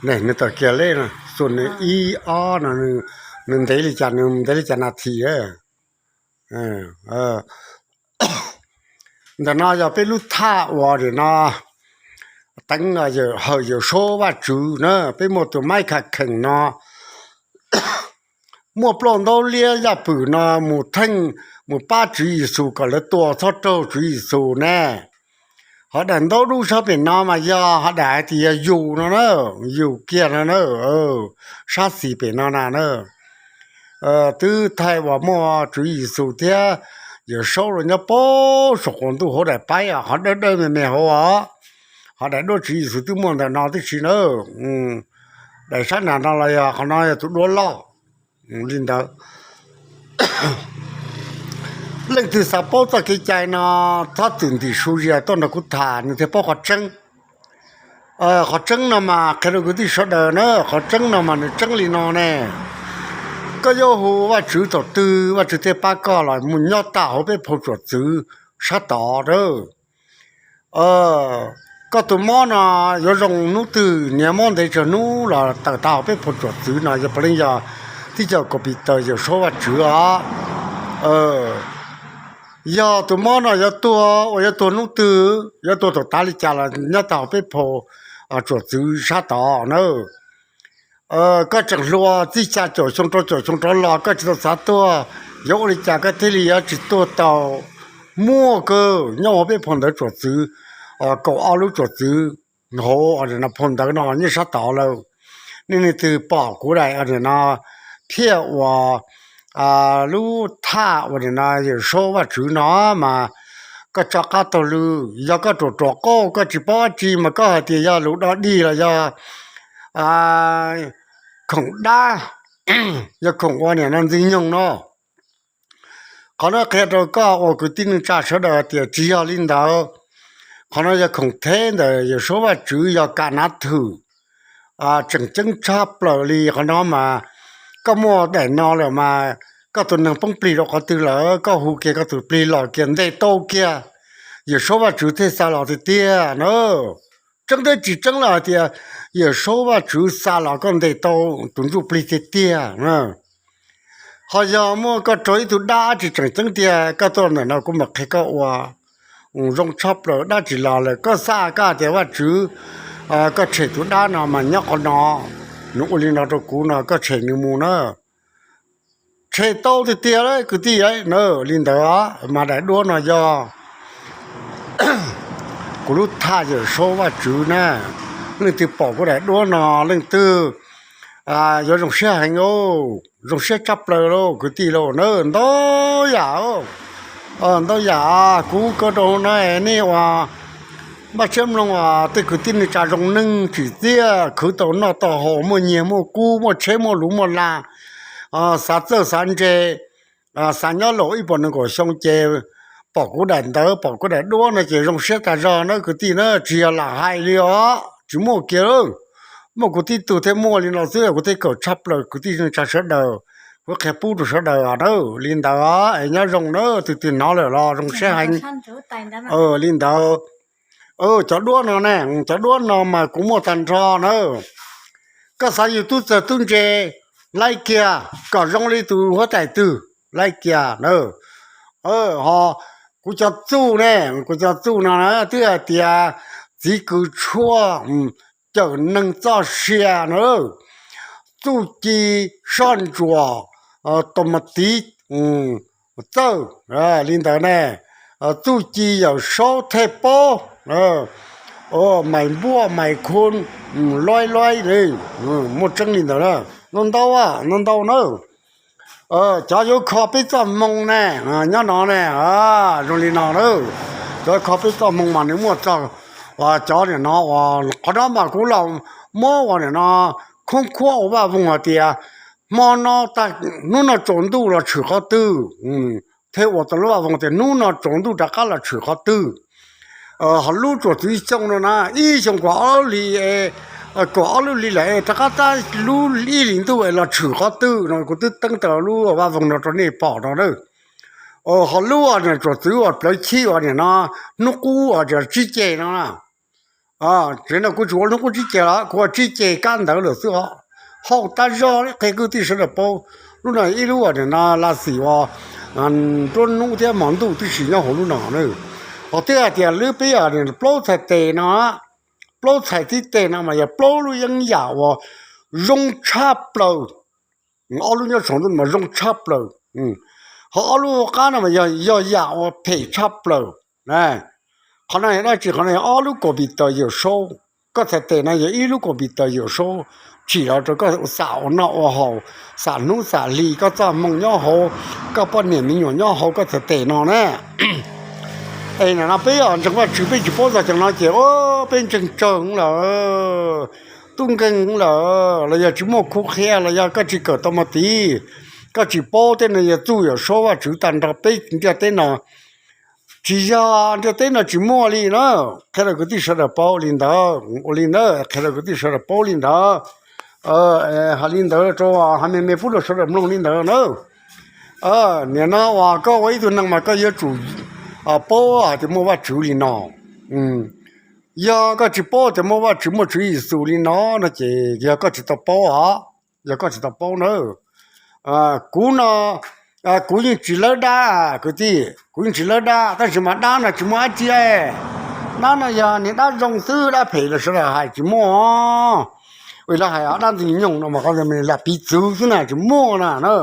Nws tawm kiag lej no, xuas nws ib ob no, nws ntev li cas, nws ntev li cas nas this. Ntawm no yog peb lub thaj uas nim no teev Hawm Yawm Saub Vajtswv na, peb muaj tus maib kha kheem no, muaj plaub ntaub liab yaj pwm no mus theej, mus pab Tswv Yexus kom lawv tua txhob raug Tswv Yexus ne. Hos daim ntaub dub sab pem no mas yog hos daim hais tias yog yus no na, yus kiag no na, sab xis pem no na na. Twb thaij uas muaj Tswv Yexus thiab Yawm Saub los nyob puag saum qaum ntuj hauv daim paib os, qhov dawb dawb me me hauv os. Hos daim duab Tswv Yexus twb muaj ntawm no tib si na. Daim sab nram no los yog qhov no yog tus duab loj li ntawd. Leej twg xav paub txoj kev cai no, txhob txwm ntim su zias tuaj nrog kuv tham nws thiaj paub qhov tseeb. Qhov tseeb no mas qhia rau kwv tij sawv daws na, qhov tseeb no mas nws tseeb li no ne. Koj yuav hu Vajtswv thaum twg Vajtswv thiaj pab koj los mus nyob tag hauv peb phau tsuam txwv sab tod a. Koj tus mob no yuav zoo hnub twg, niag mob ntev tsawg hnub los tawm tag hauv peb phau tsuam txwv no yog puav leej yog tib co kaum pis taws Yawm Saub Vajtswv os. Yog tus mob no yuav tuag uas yuav tuag hnub twg, yuav tuag thaum tav li cas los nyob tag hauv peb phau tsuam txwv sab tod na. Koj tseem hluas txij xya caum xyoo rau caum xyoo rov los koj tsis tau xav tuag, yuav ua li cas koj thiaj li yuav tsis tuag tau? Muaj kawg, nyob hauv peb phau ntawv tsuam txwv, kaum ob lub tsuam txwv hauv phau ntawv no nyob sab tod lawm. Nej leej twg pom kuv daim no thiab uas lub thaj uas nim no Yawm Saub Vajtswv no mas koj tso qab taug lw. Yog koj ruam ruam qauj koj tsis paub dab tsi mas koj hais tias yog lus dog dig los yog khoom dab, yog khoom ua nim no ntxwg nyoog no. Qhov no qhia rau koj ua kwv tij neej tsa sawv daws tias tsis yog li ntawd. Qhov no yog khoom theb ntawm Yawm Saub Vajtswv, yog kam nav thwm. Tseem ceeb tshaj plaws li qhov no mas koj muaj daim no lawm mas koj tus neeg poob plig rau qhov twg lawm koj hu kiag koj tus plig los kiag ntes tau kiag, Yawm Saub Vajtswv thiaj xa los tiag tiag na. Tseeb thiab tsis tseeb los hais tias Yawm Saub Vajtswv xa los koj ntes tau tus ntsuj plig tiag tiag. Ho yog muaj koj raug ib tug dab tsis tseem ceeb tiag koj tuaj ntawm no kuv mam qhia koj ua. Zoo tshaj plaws dab tsis los lawm koj xa koj hais tias Vajtswv, koj tshem tus dab no mas nyob qhov no, nws ua li no rau kuv no koj tshem nws mus na. Tshem tau tiag tiag lawm kwv tij na. Li ntawd mas daim duab no yog kuv lub thaj Yawm Saub Vajtswv na. Leej twg pom kuv daim duab no leej twg yuav zoo siab heev, zoo siab tshaj plaws lauj kwv tij lauj na. Ntau yam, ntau yam kuv kaw rau no nej uas npaj siab mloog uas tej kwv tij neej tsa zoo neeg tsim txiaj khwv tau noj tau haus muaj nyiaj muaj kub muaj tsheb muaj luv muaj la, xav txawj xav ntse, xav nyob laus ib puas nees nkaum xyoo ces pom kuv daim ntawv pom kuv daim duab no ces zoo siab tag zog na kwv tij na. Tsis yog lam hais li os, tsis muaj kiag. Muaj kuv tib tug thiaj muaj li no xwb kuv thiaj kawm tshaj plaws kwv tij neej tsa sawv daws. Kuv qhia pub rau sawv daws na. Li ntawd es nyob zoo na, tus twg hnov lawm los zoo siab heev. Li ntawd, cov duab no ne, cov duab no mas kuv muaj tag nrho na. Koj xav yug tub txawg tub ntse, laib kiag kom zoo li tus huab tais twg, laib kiag na. Ho kuv cov txuj ne, kuv cov txuj no na twb hais tias txiv kws tshuaj, cawm neeg txoj sia na, txuj ci soj ntsuam, tos mas tiv txawj, li ntawd ne, txuj ci Yawm Saub thej paub, mais npuaj mais khu, loib loib, muaj tseeb li ntawd na. Ntau ntau, ntau ntau na. Cov yuav kho peb txoj hmoo ne, nyob no ne, zoo li no na. Cov kho peb txoj hmoo mas nws muaj txog cov nim no uas qhov no mas kuv los muab uas nim no khoob khuab ua vaj voog hais tias hmo no, hnub no tsaus ntuj los tshwm qhov twg, thiaj ua tau lub vaj voog tias hnub no tsaus ntuj rov qab los tshwm qhov twg. Ho lub tsuam txwv xyoo no na, ib xyoo kaum ob lub hli, kaum ob lub hli lawm es rov qab tab lub ib hlis ntuj es los tshwm qhov twg no kuv twb teeb tau lub vaj voog no rau nej pom no na. Ho lub tsuam txwv uas plawv chib uas nim no hnub qub uas tsib ceg no na, Tsev no kuv tsis ua hnub qub tsib ceg los kuv ua tsib ceg kab ntawv lawm xwb os. Hauj tas zog li qhia kwv tij sawv daws paub. Lub no ib lub uas nim no la xim uas nruab hnub thiab hmo ntuj tib si nyob hauv lub no na. Ho twb hais tias lub peb plaub txhais tes no, plaub txhais tib teg no mas yog plaub lub yeeb yam uas zoo tshaj plaws. Ob lub nyob saum ntuj mas zoo tshaj plaws. Ho ob lub qab no mas yog yam uas phem tshaj plaws. Qhov no yog dab tsi? Qhov no yog ob lub computer yawm saub. Koj txhais tes no yog ib lub computer yawm saub, tsim los rau koj xam ua noj ua haus, xam hnub xam hli, koj txoj hmoo nyob hauv, koj poj niam me nyuam nyob hauv koj txhais tes no na. Es nim no peb yog ntseeg Vajtswv peb tsis paub txog cov no ces peb ntseeg tsawg lawm, tub nkeeg lawm, los yog tsis muaj khu qhia, los yog koj tsis kawm tau mos tiv, koj tsis paub. Tej no yog txuj yawm saub Vajtswv tag nrho. Peb ntiaj teb no tsis yog, ntiaj teb no tsis muaj li na. Qhia rau kwv tij sawv daws paub li ntawd, ua li ntawd, qhia rau kwv tij sawv daws paub li ntawd. Hais li ntawd rau, hais me me pub rau sawv daws mloog li ntawd na. Nim no uas koj ua ib tug neeg mas koj yuav tsum paub hais tias muaj Vajtswv li no. Yog koj tsis paub tias muaj Vajtswv, muaj Tswv Yexus li no no ces yog koj tsis tau paub os, yog koj tsis tau paub na. Kuv no, kuv yeej tsis lawb dab kwv tij, kuv yeej tsis lawb dab, tab sis mas dab no tsis muaj dab tsi. Dab no yog niag dab zoo xwb, dab phem los sawv daws hais tsis muaj. Ua lawv hais dab ntxwg nyoog no mas lam piv txwv xwb na, tsis muaj na.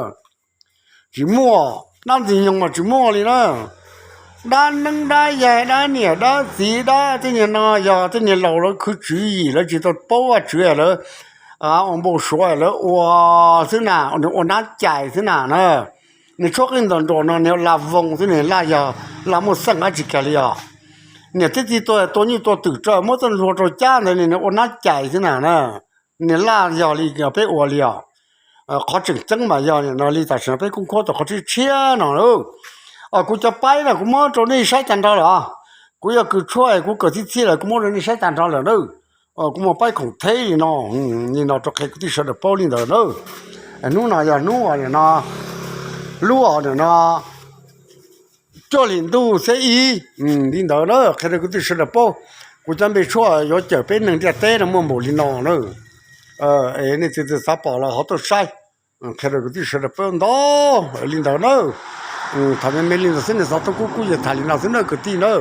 Tsis muaj, dab ntxwg nyoog mas tsis muaj li na. Dab neeb dab yaig, dab niam dab txiv, dab tej niag no yog tej niag laus lawv khwv tswv yim, lawv tsis tau paub Vajtswv, lawv ua npau suav, lawv ua xwb na, nws ua nab cais xwb na na. Nws tshuab qeej ntawm nruas no nws laj voos xwb, nws laj yog laj muaj xeej dab tsi kiag li os. Niam thiab txiv tua, tua nyuj tua twm rau, muab txoj hlua rau cab ntawd, nws ua nab cais xwb na na. Nws laj yog li peb ua li os. Qhov tseem ceeb mas yog no li tam sim no peb kuj khuab tau qhov tshiab tshiab no lauj. Kuv cov paib no kuv muab rau nej saib tag nrho lawm. Kuv yog kws tshuab es kuv kawm txhij txhij lawm kuv muab rau nej saib tag nrho lawm na. Kuv muaj paib khoom theb li no, li no rau qhia kwv tij sawv daws paub li ntawd na. Hnub no yog hnub uas nim no, lub uas nim no cuaj hlis ntuj xiab ib, li ntawd na, qhia rau kwv tij sawv daws paub. Kuv cov npe tshuaj yuav cawm peb neeg ntiaj teb no muaj npaum li no na. Es nej txiv txiv xav pom los ho tuaj saib, qhia rau kwv tij sawv daws paub ntau li ntawd na. Tham me me li ntawd xwb, nej xav tuaj kuj kuj yeej tham li no xwb na kwv tij na.